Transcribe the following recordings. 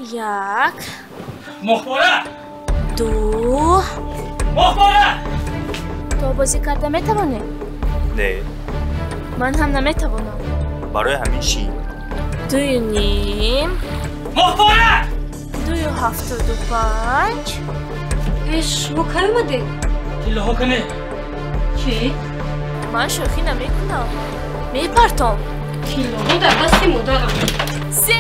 Як. Моҳпора. Ду. Моҳпора. То бозӣ карда метавонӣ? Не. Ман ҳам наметавонам. Барои ҳамин чӣ? 2.5. Моҳпора. 2.75. Э, шумо кай омадед? Тиллоҳо кане? Чӣ? Ман шӯхӣ намекунам. Мепартом. Тиллоҳо дар дасти модарам. Се.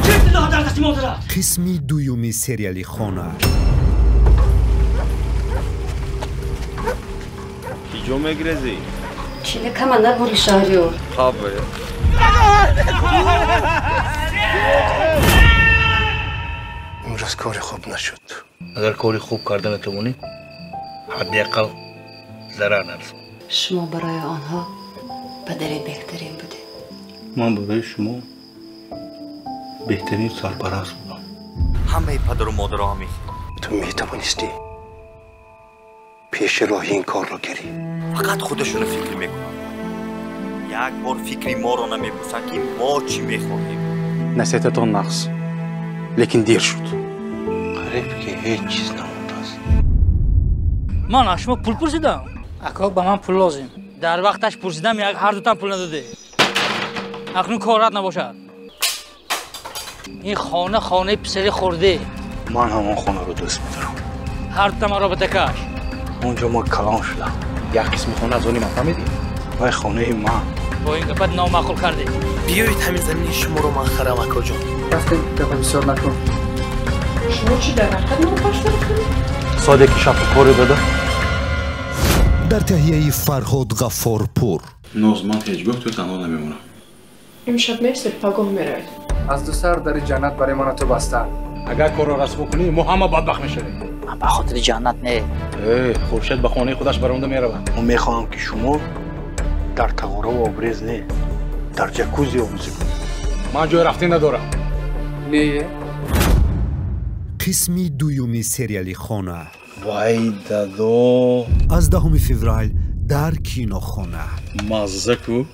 Чӣ тиллоҳо дар дасти модарат? Қисми дуюми сериали «Хона». Киҷо мегирезӣ? Чилакама набури, Шаҳриёр. Қабр. Имрӯз кори хуб нашуд. Агар кори хуб карда натавонӣ, ҳадди ақал зарар нарасон. Шумо барои онҳо падари беҳтарин будед. Ман барои шумо беҳтарин сарпараст будам. Ҳамаи падару модаро ҳамин. Ту метавонистӣ пеши роҳи ин корро гирӣ. Фақат худашонро фикр мекунанд. Як бор фикри моро намепурсанд, ки мо чӣ мехоҳем. Насиҳататон нағз, лекин дер шуд. Қариб ки ҳеҷ чиз намондааст. Ман аз шумо пул пурсидам. Ако, ба ман пул лозим. Дар вақташ пурсидам, як ҳар дутан пул надодед. Акнун корат набошад. Ин хона хонаи писари хурде. Ман ҳамон хонаро дӯст медорам. Ҳар дута маро битакаш. Он ҷо ман калон шудам. Як қисми хона аз они ман, фаҳмидӣ? Вай хонаи ман. Бо ин гапат номаъқул кардӣ. Биёед, ҳамин замини шуморо ман харам, акоҷон. Рафтем, гапа бисёр накун. Шумо чӣ, дар ҳақиқат маро пашта рафтед? Соде ки шаб кори дада. Дар таҳияи Фарҳод Ғаффорпур. Ноз, ман ҳеҷ гоҳ ту танҳо намемонам. Имшаб меистед, пагоҳ меравед. Аз ду сар дари ҷаннат барои мана ту баста. Агар корро расво кунӣ, мо ҳама бадбахт мешавем. Ман ба хотири ҷаннат не. Э, Хуршед ба хонаи худаш баромада меравад. Мо мехоҳам, ки шумо дар тағораву обрез не, дар ҷакузи обозӣ кунед. Ман ҷои рафтин надорам. Не. Қисми дуюми сериали «Хона». Вай, дадо. Аз 10 феврал дар кинохона. Мазза ку.